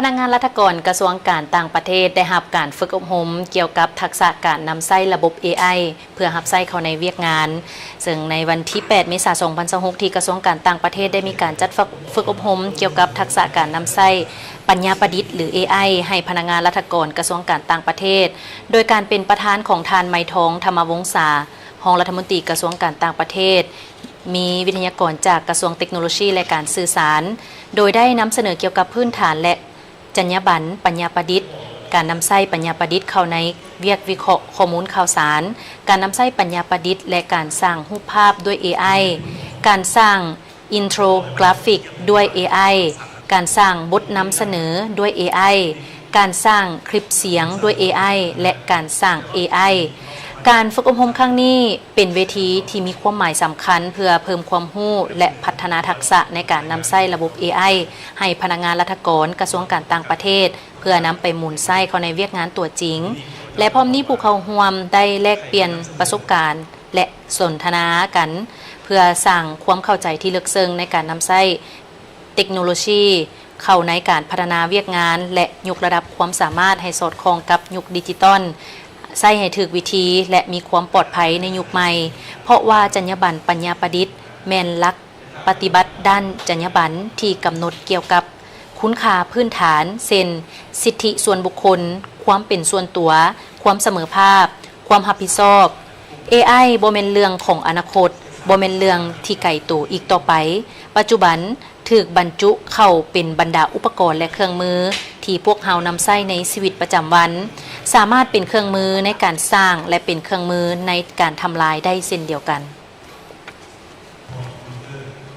ພະນັກງານລັດຖະກອນກະຊວງການຕ່າງປະເທດ ໄດ້ຮັບການຝຶກອົບຮົມກ່ຽວກັບທັກສະການນຳໃຊ້ລະບົບ ເອໄອ ເພື່ອຮັບໃຊ້ເຂົ້າໃນວຽກງານ, ເຊິ່ງໃນວັນທີ ແປດ ເມສາ ສອງພັນຊາວຫົກ ທີ່ກະຊວງການຕ່າງປະເທດໄດ້ມີການຈັດຝຶກ ຝຶກອົບຮົມກ່ຽວກັບທັກສະການນຳໃຊ້ປັນຍາປະດິດ ຫຼື ເອໄອ ໃຫ້ພະນັກງານລັດຖະກອນກະຊວງການຕ່າງປະເທດ ໂດຍການເປັນປະທານຂອງທ່ານ ໄມທອງ ທຳມະວົງສາ ຮອງລັດຖະມົນຕີກະຊວງການຕ່າງປະເທດ, ມີວິທະຍາກອນຈາກກະຊວງເຕັກໂນໂລຊີ ແລະ ການສື່ສານ, ໂດຍໄດ້ນຳສະເໜີກ່ຽວກັບພື້ນຖານ ແລະ ຈັນຍາບັນປັນຍາປະດິດ, ການນຳໃຊ້ປັນຍາປະດິດເຂົ້າໃນວຽກວິເຄາະຂໍ້ມູນຂ່າວສານ, ການນຳໃຊ້ປັນຍາປະດິດ ແລະ ການສ້າງຮູບພາບດ້ວຍ ເອໄອ, ການສ້າງອິນໂຟກຣາຟິກດ້ວຍ ເອໄອ, ການສ້າງບົດນຳສະເໜີດ້ວຍ ເອໄອ, ການສ້າງຄລິບສຽງດ້ວຍ ເອໄອ ແລະ ການສ້າງ ເອໄອ. ການຝຶກອົບຮົມຄັ້ງນີ້ເປັນເວທີທີ່ມີຄວາມໝາຍສຳຄັນ ເພື່ອເພີ່ມຄວາມຮູ້ ແລະ ພັດທະນາທັກສະໃນການນຳໃຊ້ລະບົບ ເອໄອ ໃຫ້ພະນັກງານລັດຖະກອນກະຊວງການຕ່າງປະເທດ ເພື່ອນຳໄປໝູນໃຊ້ເຂົ້າໃນວຽກງານຕົວຈິງ ແລະ ພ້ອມນີ້ຜູ້ເຂົ້າຮ່ວມໄດ້ແລກປ່ຽນປະສົບການ ແລະ ສົນທະນາກັນ ເພື່ອສ້າງຄວາມເຂົ້າໃຈທີ່ເລິກເຊິ່ງໃນການນຳໃຊ້ເຕັກໂນໂລຊີເຂົ້າໃນການພັດທະນາວຽກງານ ແລະ ຍົກລະດັບຄວາມສາມາດໃຫ້ສອດຄ່ອງກັບຍຸກດິຈິຕອນ, ໃຊ້ໃຫ້ຖືກວິທີ ແລະ ມີຄວາມປອດໄພໃນຍຸກໃໝ່, ເພາະວ່າຈັນຍາບັນປັນຍາປະດິດແມ່ນຫຼັກ ປະຕິບັດດ້ານຈັນຍາບັນທີ່ກຳນົດກ່ຽວກັບຄຸນຄ່າພື້ນຖານ ເຊັ່ນ ສິດທິສ່ວນບຸກຄົນ, ຄວາມເປັນສ່ວນຕົວ, ຄວາມສະເໝີພາບ, ຄວາມຮັບຜິດຊອບ. ເອໄອ ບໍ່ແມ່ນເລື່ອງຂອງອະນາຄົດ, ບໍ່ແມ່ນເລື່ອງທີ່ໄກໂຕອີກຕໍ່ໄປ. ປັດຈຸບັນຖືກບັນຈຸເຂົ້າເປັນບັນດາອຸປະກອນ ແລະ ເຄື່ອງມືທີ່ພວກເຮົານຳໃຊ້ໃນຊີວິດປະຈຳວັນ, ສາມາດເປັນເຄື່ອງມືໃນການສ້າງ ແລະ ເປັນເຄື່ອງມືໃນການທຳລາຍໄດ້ເຊັ່ນດຽວກັນ.